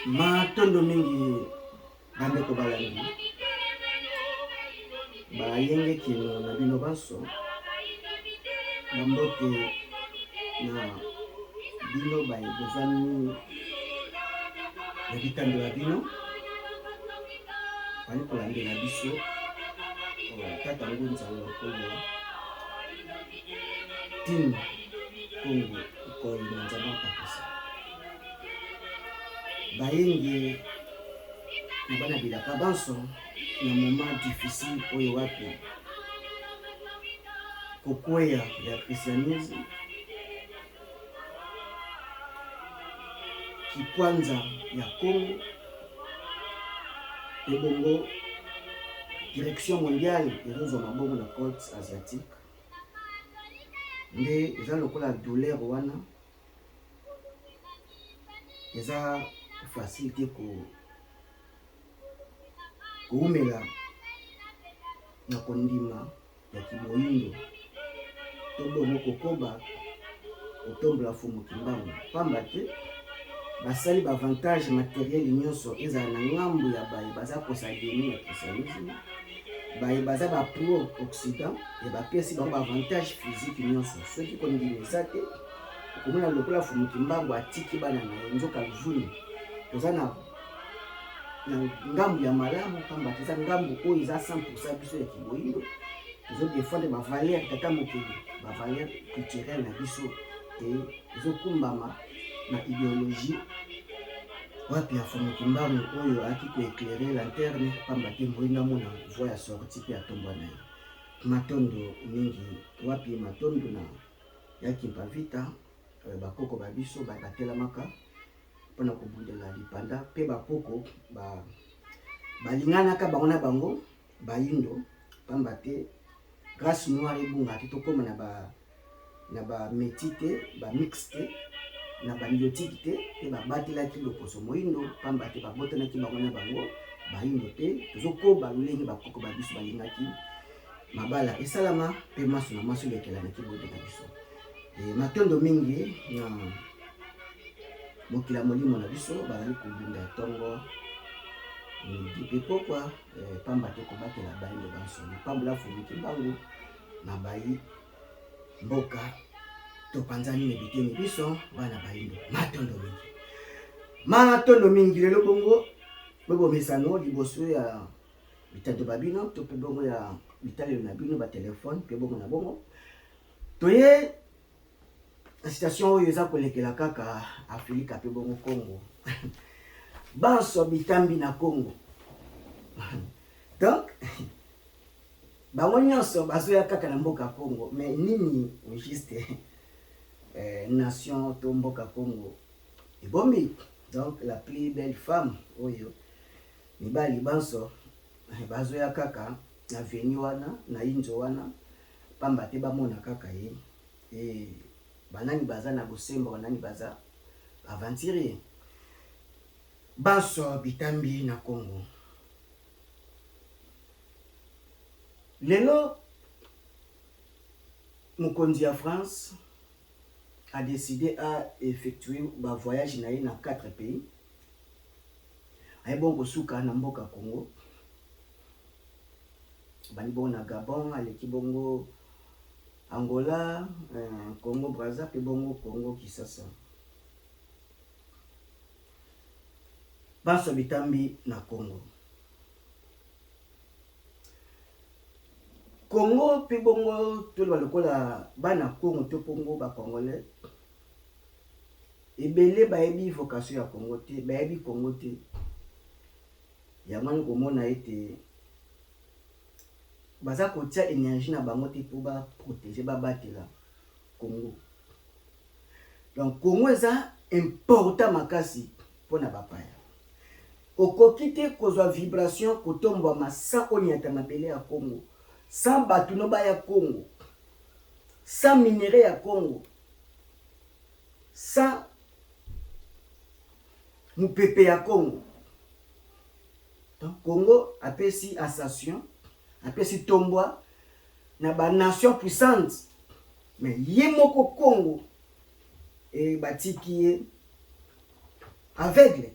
Matondo mingi bandeko balandi bayenge kino na bino banso bambote na bino baye bozwami na bitando ya bino bali kolandela biso oh, tata ngunza lokola Team Congo Nkoyi na Nzambe apakisa bayenge na bana bilaka banso na moment difficile oyo wapi kokweya ya christianisme kikwanza ya Congo mpe bongo direction mondiale ezozwa mabongo na côte asiatique nde eza lokola douleur wana eza facile te ko koumela na kondima ya kiboyindo to bongo kokoba kotombola Mfumu Kimbangu pamba te basali ba avantage materiel nyonso ezala na ngambo ya baye baza kosadeni na christianisme baye baza ba pro occident ya bapesi bango ba avantage physique nyonso soki kondima eza te okomona lokola Mfumu Kimbangu atiki bana na ye nzoka luvunu toza na na ngambo ya malamu pamba te eza ngambo oyo eza 100 biso ya kiboyindo tozodefendre bavaleur tata mokili bavaleur culturelle na biso e ezokumbama na ideologie wapi ya Mfumu Kimbangu oyo ayaki koeclaire lanterne pamba te moyindo amona voie ya sortie mpe atombwa na ye matondo mingi wapi matondo na ya Kimpa Vita euh, bakoko ba biso batelamaka mpona kobundela lipanda mpe bakoko ba balinganaka bango na bango bayindo pamba te race noire ebunga te tokóma na ba na ba métis te ba mix te na ba niotique te mpe babatelaki loposo moyindo pamba te babotanaki bango na bango bayindo te tozokoba lolenge bakoko ba biso balingaki mabala esalama mpe maso na maso elekela na kibodo na biso e, matondo mingi na mokili ya molimo na biso bazali kobunda ntongo midi mpe pokwa e, pamba te kobatela bayindo banso lipambola Mfumu Kimbangu na bayi mboka topanzani na biteni biso bana bayindo matondo mingi matondo mingi lelo bongo bobomesano liboso ya bitando ba bino to mpe bongo ya bitalelo na bino batelefone mpe bongo na bongo toye na situation oyo eza kolekela kaka Afrika mpe bongo Congo banso bitambi na Congo donc bango nyonso bazoya kaka na mboka Congo mais nini au juste eh, nation to mboka Congo ebombi donc la plus belle femme oyo mibali banso eh, bazoya kaka na veni wana na inzo wana pamba te bamona kaka ye e banani baza na bosembo banani baza aventurier banso bitambi na Congo lelo mokonzi ya France a décidé à effectuer ba voyage na ye na quatre pays aye bongo kosuka na mboka Congo bandi bongo na Gabon aleki bongo Angola eh, Congo Brazza mpe bongo Congo Kinshasa banso bitambi na Congo Congo mpe bongo toloba lokola bana Congo to pongo ba congolais ebele bayebi vocation ya Congo te bayebi Congo te yango wana komona ete baza kotia énergie na bango te mpo baprotege babatela Congo donc Congo eza important makasi mpona bapaya okoki te kozwa vibration kotombwama sans oniata mabele ya Congo sans bato no baya Congo sans minerai ya Congo sans mopepe ya Congo donc Congo apesi ascension apesi tombwa na ba nation puissante mais ye moko Congo e batiki ye aveugle.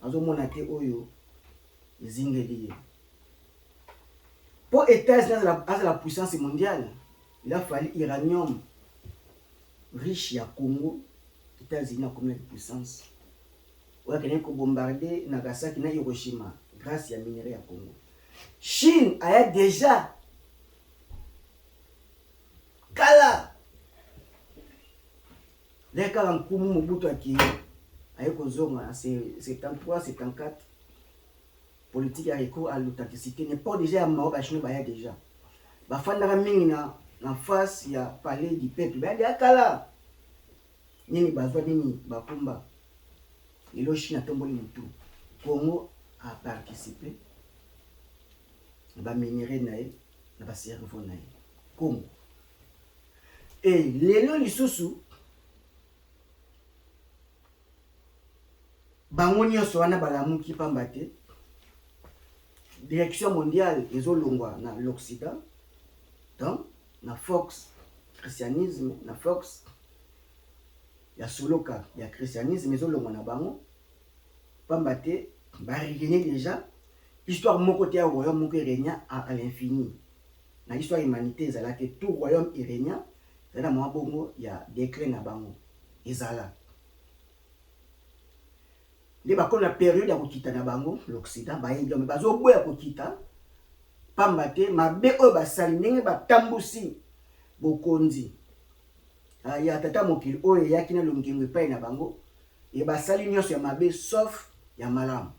Azomona te oyo ezingeli ye. Mpo Etats-Unis azala puissance mondiale, il a fallu uranium riche ya Congo. États-Unis akomi na puissance oyo akendaki kobombarde Nagasaki na Hiroshima grâce ya minerai ya Congo. Chine aya déjà kala lè kaka nkumu Mobutu akei aye kozonga na 73 74, politique ya recours à l'authenticité n'est pas déjà ya Mao. Bachinois baya déjà, bafandaka mingi na face ya Palais du Peuple, baya déjà kala. Nini bazwa, nini bakumba? Lelo Chine atomboli motu, Congo aparticipe na baminerai na ye, na bacerveau na ye Congo. E lelo lisusu bango nyonso wana balamuki, pamba te direction mondiale ezolongwa na l'Occident, donc na force christianisme, na force ya soloka ya christianisme ezolongwa na bango, pamba te barégner déjà. Histoire moko te ya royaume moko erégna à l'infini na histoire humanité ezala te. Tout royaume erégna, ezala na mwa bongo ya déclin na bango. Ezala nde bakomi na période ya kokita na bango. L'Occident bayebi, me bazoboya kokita, pamba te mabe oyo basali, ndenge batambusi bokonzi ya tata mokili oyo eyaki na longengo epai na bango, e basali nyonso ya mabe sauf ya malamu.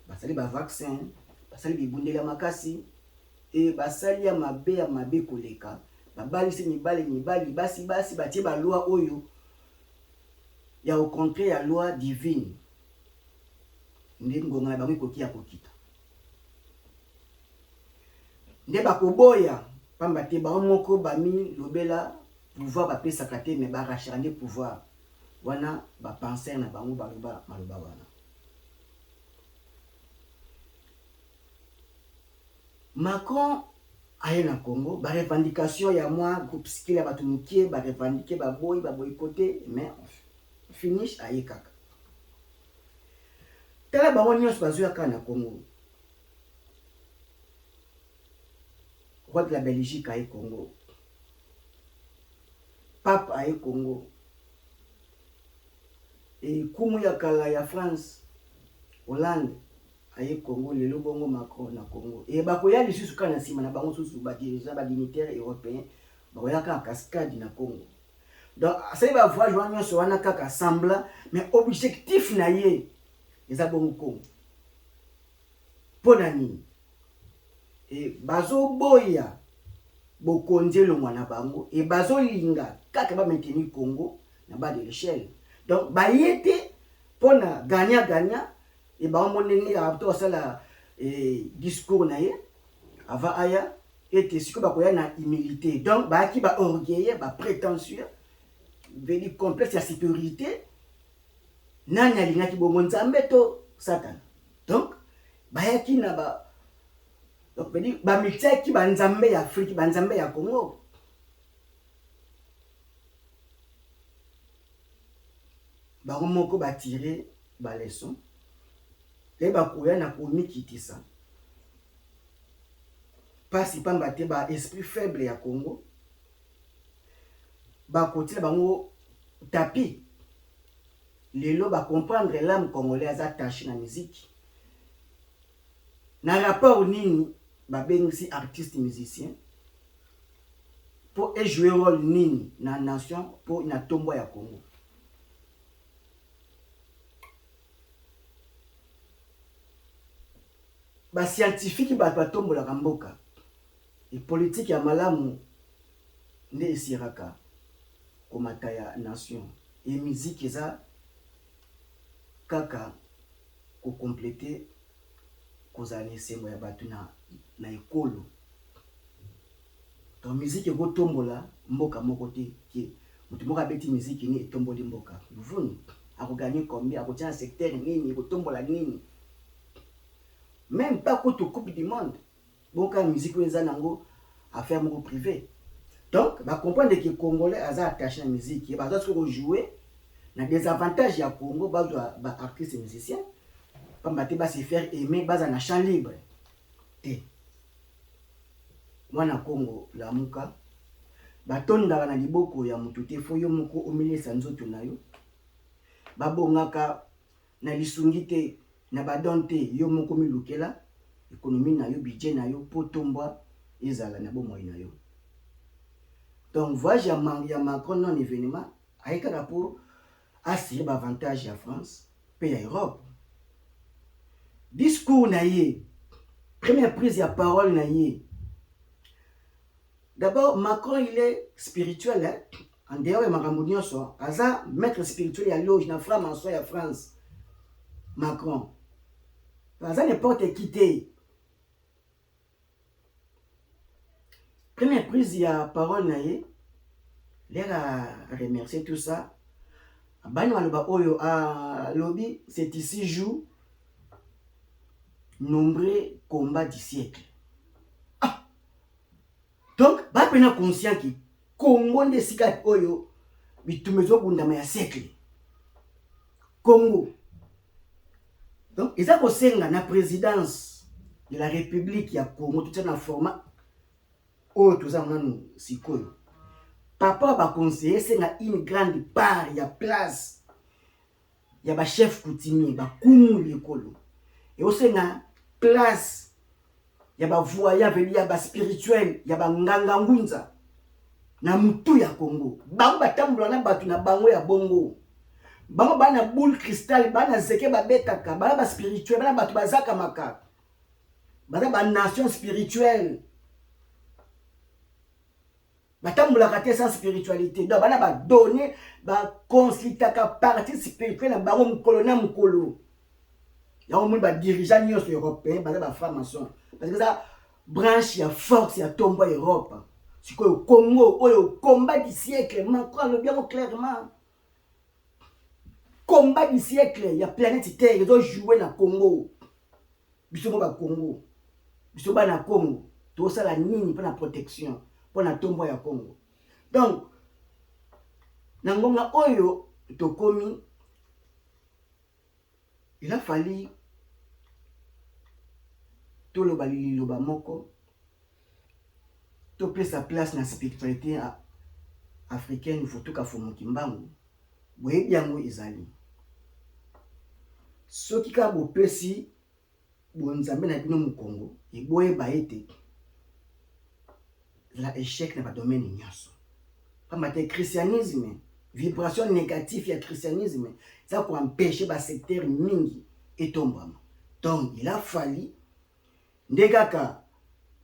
Basali bavaccin, basali bibundeli ya makasi, e basali ya mabe, ya mabe koleka. Babalisi mibali mibali, basi basi, batie baloi oyo ya au contraire ya loi divine. Nde ngonga na bango ekoki ya kokita, nde bakoboya, pamba te bango moko bamilobela pouvoir bapesaka te, me barachaka nde pouvoir wana. Bapenser na bango baloba maloba wana. Macron aye na Congo, barevendication ya mwa groupuscule ya bato mokie barevendiquer, baboyi, baboycotter, mais finish aye kaka. Tala, bango nyonso bazoya kaka na Congo. Roi de la Belgique aye Congo, pape aye Congo, ekumu ya kala ya France, Hollande aye Congo. Lelo bongo Macron na Congo. E bakoya lisusu kaka na nsima na bango susu badirigeant, badignitaire européen bakoya kaka cascade na Congo. Donc asali bavoyage wana nyonso wana kaka semblant, mais objectif na ye eza bongo Congo. Mpo na nini? E bazoboya bokonzi elongwa na bango, e bazolinga kaka bamaintenir Congo na bas de l'échelle. Donc baye te mpo na gagnant gagnant. E bango ndenge to asala discours na ye avant aya, ete sikoyo bakoya na humilité. Donc bayaki baorgueilleux, baprétentieux, veli complexe ya supériorité. Nani alingaki bongo, Nzambe to Satana? Donc bayaki na ba, donc bamitiaki banzambe ya Afrique, banzambe ya Congo. Bango moko batire baleçon e bakoya na komikitisa. Mpasi, pamba te ba esprit faible ya Congo bakotia bango tapis. Lelo bacomprendre l'âme congolais aza attaché na musique. Na rapport nini babengisi artiste musicien mpo ejoue rôle nini na nation, mpo na tombwa ya Congo? Bascientifique, bato batombolaka mboka. E politike ya malamu nde esiraka komata ya nation. E musique eza kaka kocompléter kozala na esengo ya bato na ekolo. Donc musique ekotombola mboka moko te ke moto moko abeti musique ni etomboli mboka. Luvunu, akogagner combien? Akotia na secteur nini? Ekotombola nini? Même pas kutu Coupe du monde. Bonka musique oyo eza nango affaire moko privé. Donc bacomprendre ke Congolais aza attaché na musique, ye baza soki kojouer na désavantage ya Congo, bazwa baartiste musicien. pamba te ba se faire aimer, baza na champ libre te. Mwana Congo lamuka, batondaka na liboko ya mutu te, faut yo moko omilesa nzoto na yo. Babongaka na lisungi te, na ba don te, yo moko milukela economie na yo, budget na yo po tombwa ezala na bomoi na yo. Donc voyage ya Macron non evenement, aye kaka po assurer ba avantage ya France pe ya Europe. Discours na ye, première prise ya parole na ye. D'abord Macron il est spirituel hein? En dehors ya makambo nyonso, aza maître spirituel ya loge na franc-maçon ya France. Macron aza n'importe qui te. Première prise ya parole na ye, lere a remercier tout ça. Abani maloba oyo alobi, c'est ici jour nombreux combats du siècle. Ah! Donc, ba pena conscient ki Congo nde esika oyo bitumba ezobundama ya siècle. Congo. Donc, eza kosenga na présidence de la République ya Congo totia na format oyo toza nanu sikoyo. Papa ba conseiller esenga une grande part ya place ya ba chef coutumier bakumu likolo. Eosenga place ya ba voyants veli ya ba spirituel ya ba nganga ngunza na mutu ya Congo. Bango batambola na bato na bango ya bongo. Bango bana boule cristal, bana zeke babetaka, bana ba spirituel, bana bato bazakamaka. Baza ba nation spirituelle. Batambolaka te sans spiritualité. Donc bana ba donner, ba consultaka partie spirituelle na bango mokolo na mokolo. Yango moni ba dirigeants nyonso européen baza ba franc-maçon. Parce que eza branche ya force ya tombo ya Europe. Sikoyo Congo oyo combat du siècle, Macron alobi yango clairement. Combat du siècle ya planète Terre ezo jouer na Congo. Biso mo ba Congo, biso bana Congo, tosala nini pona protection, pona tombo ya Congo. Donc na ngonga oyo tokomi, il a fallu toloba liloba moko, topesa place na spiritualité africaine Vutuka Fumu Kimbangu. Boyebi yango ezali soki kaka bopesi bonzambe na bino mokongo, eboyeba ete la échec na ba domaine nyonso. Pamba te christianisme, vibration négative ya christianisme eza ko empêcher ba secteur mingi etombwama. Donc il a fallu nde kaka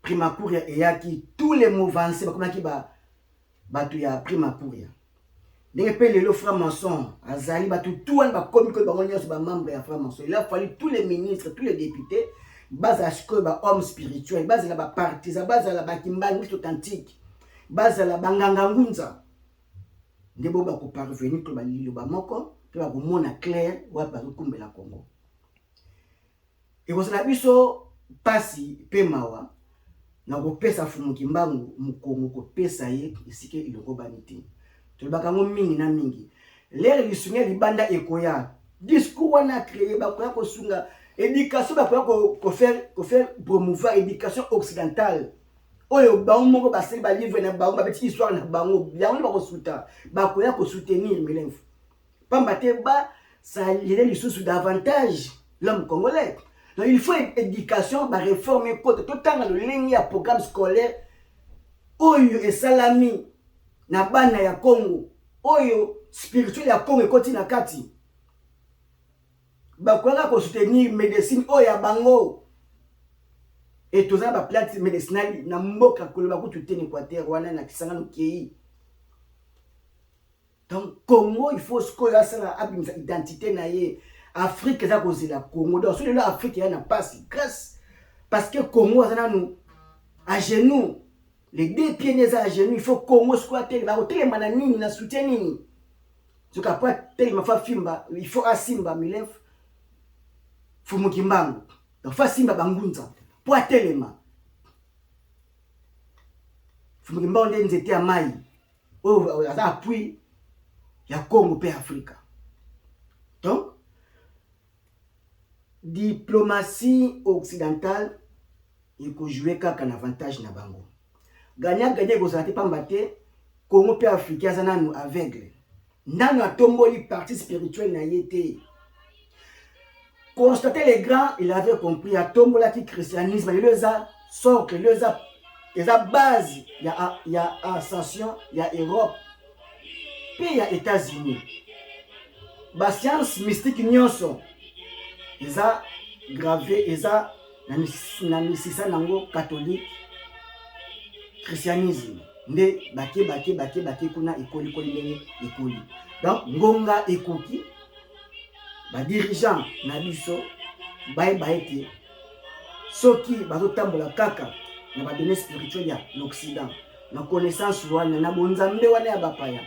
Prima Curia eyaki, tous les mouvances bakomaki ba bato ya Prima Curia. Ndenge pe lelo franc-maçon azali, bato tout wana bakomi koyo bango nyonso ba membre ya franc-maçon. Il a fallu tous les ministres, tous les députés bazala sikoyo ba hommes spirituels, bazala ba partisans, bazala ba kimbanguiste authentique, bazala ba nganga ngunza. Nde bo bako parvenir koloba liloba moko pe bakomona clair wapi bazokumbela Congo. Ekozala biso pasi pe mawa na kopesa Fumu Kimbangu mokongo, kopesa ye esika elongobani te. Tolobaka yango mingi na mingi. Lere lisungi ya libanda ekoya, discours wana créé, bakoya kosunga éducation, bakoya ko faire promouvoir éducation occidentale oyo bango moko basali ba livre na bango, babeti histoire na bango, yango nde bakosuta, bakoya ko soutenir Milenfu. Pamba te ba salire lisusu davantage l'homme congolais. Donc il faut éducation, ba réforme ekota, totanga lolenge ya programme scolaire oyo esalami na bana ya Congo, oyo spirituel ya Congo ekoti na kati. Bakoyaka ko soutenir médecine oyo ya bango. Et toza ba plante médicinale na mboka koloba kutu te na Équateur wana na Kisangani okei. Donc Congo il faut sikoyo asala abimisa identité na ye. Afrique eza kozela Congo. Donc soki lelo Afrique ya na pasi grâce parce que Congo aza nanu à genoux. Les deux pieds nde eza à genoux. Il faut Congo sikoyo atelema. Akotelema na nini, na soutien nini? Soki après atelema fa fimba, il faut asimba Milev Fumu Kimbangu. Donc fa simba bangunza po atelema. Fumu Kimbangu nde nzete ya mai. Oyo aza appui ya Congo pe Afrika. Donc Diplomatie occidentale ekojoue kaka na avantage na bango. Gagnant gagnant ekozala te pamba te Congo mpe Africain aza nanu aveugle. Nanu atomboli partie spirituelle na ye te. Constater le grand, il avait compris, atombolaki christianisme, lelo eza socle, lelo eza eza base ya ascension ya Europe mpe ya États-Unis. Ba science mystique nyonso eza grave, eza na misisa nango catholique, christianisme nde bake bake bake bake kuna ekolikoli ndenge ekoli. Donc ngonga ekoki ba dirigeants na biso bayeba ete soki bazotambola kaka na ba données spirituelles ya l'Occident, na connaissance wana, na bonzambe wana ya bapaya,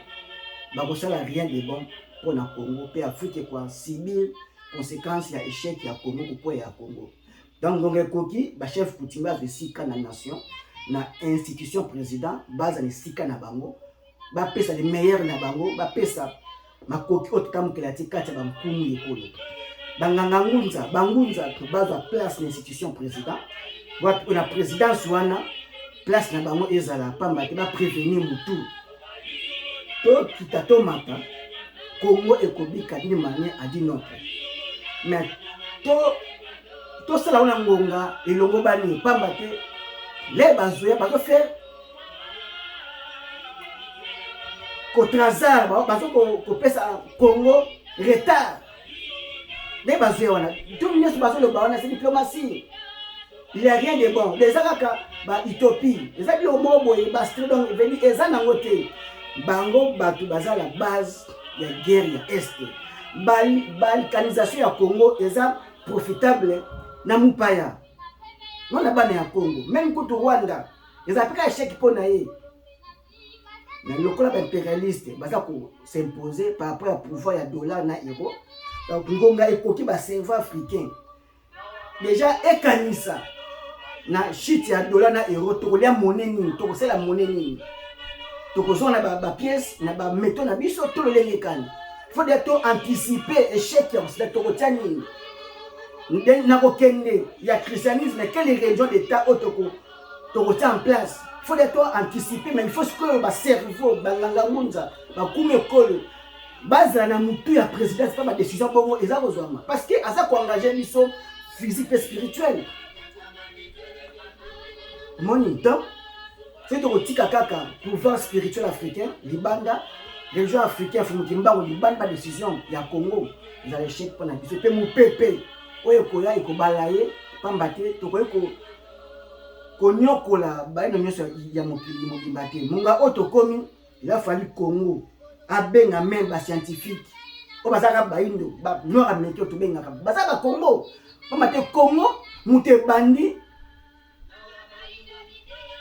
bakosala rien de bon mpo na Congo mpe Afrique ekwa subir conséquence ya échec ya Congo, kokweya ya Congo. Donc ngonga ekoki ba chef coutumier bazwa esika na nation, na institution président, bazala esika na bango, bapesa le meilleur na bango, bapesa makoki oyo tata mokeli atie kati ya bankumu ya ekolo. Banganga ngunza, bangunza bazwa place na institution président, wapi na présidence wana place na bango ezala pamba te, baprevenir mutu tokita tomata Congo ekobika d'une manière à d'une autre, mais tosala wana ngonga elongobani pamba te le bazoya bazofaire kotrazar, bazo kopesa Congo retard nde bazoya wana. Tout nyonso bazoloba wana, c'est diplomatie, il y a rien de bon, eza kaka ba utopie, eza biloko moko boye bastre, donc eveni eza nango te. Bango bato baza la base ya guerre ya Est, balkanisation ya Congo eza profitable na mopaya, non na bana ya Congo. Même kutu Rwanda eza mpe kaka échec mpo na ye, mais lokola baimpérialiste baza kos'imposer par rapport ya pouvoir ya dollar na euro. Donc ngonga ekoki bacerveau africain déjà ekanisa na chute ya dollar na euro, tokolia monnaie nini, tokosala monnaie nini, tokozonga na bapièce na bamétaux na biso to lolenge kani. Faut déjà to anticiper échec ya kosila, tokotia nini na kokende ya christianisme, quelle religion d'état oyo tokotia en place. Faut déjà to anticiper, mais il faut sikoyo bacerveau, banganga ngunza, bakumi ekolo bazala na mutu ya présidence mpa badécision bongo eza kozwama, parce que aza koengage biso physique mpe spirituel. Omoni, donc soki tokotika kaka pouvoir spirituel africain libanda, religion africain fumuki mbango libanda, badécision ya Congo ezala échec mpo na biso, mpe mopepe oyo ekoya ekobala ye pamba te. Tokoki konyokola bayino nyonso ya mokili mobimba te. Monga oyo tokomi, il a fallu Congo abenga même bascientifique oyo bazalaka bayindo, banoir américain oyo tobengaka baza bacongo, pamba te Congo moto ebandi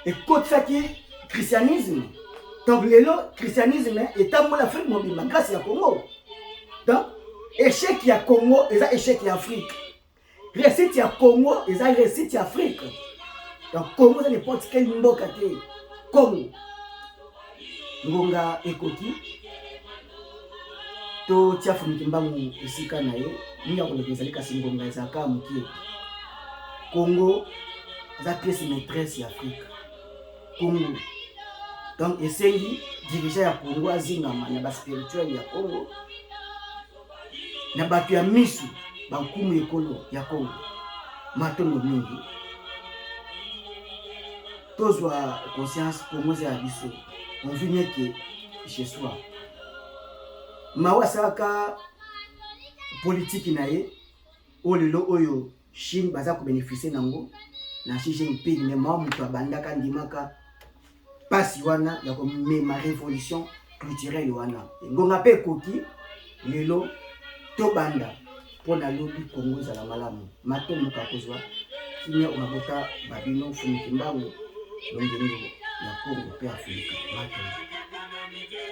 ekotisaki christianisme. Donc lelo christianisme etambola Afrique mobimba grâce ya Congo. Donc échec ya Congo eza échec ya Afrique, réussite ya Congo eza réussite ya Afrique. Donc Congo eza n'importe quel mboka te. Congo, ngonga ekoki totia fumiki mbangu esika na ye. Mingi ya koloba ezali, kasi ngonga ezalaka moke. Congo eza pièce maîtresse ya Afrique, Congo. Donc esengi dirigeant ya Congo azingama na baspirituel ya Congo, na bato ya misu, bankumu ekolo ya Congo. Matondo mingi, tozwa conscience, Congo eza ya biso, on vit mieux que chez soi. Mao asalaka politiki na ye oyo lelo oyo Chine baza kobénéficie nango na Xi Jinping, mais Mao moto abandaka, andimaka mpasi wana ya komema révolution culturelle wana. Ngonga mpe ekoki lelo tobanda mpo na lobi Kongo ezala malamu. Matomoka kozwa kimia omabota babino fumiki mbangu longendo ya Kongo mpe Afrika. Matomo.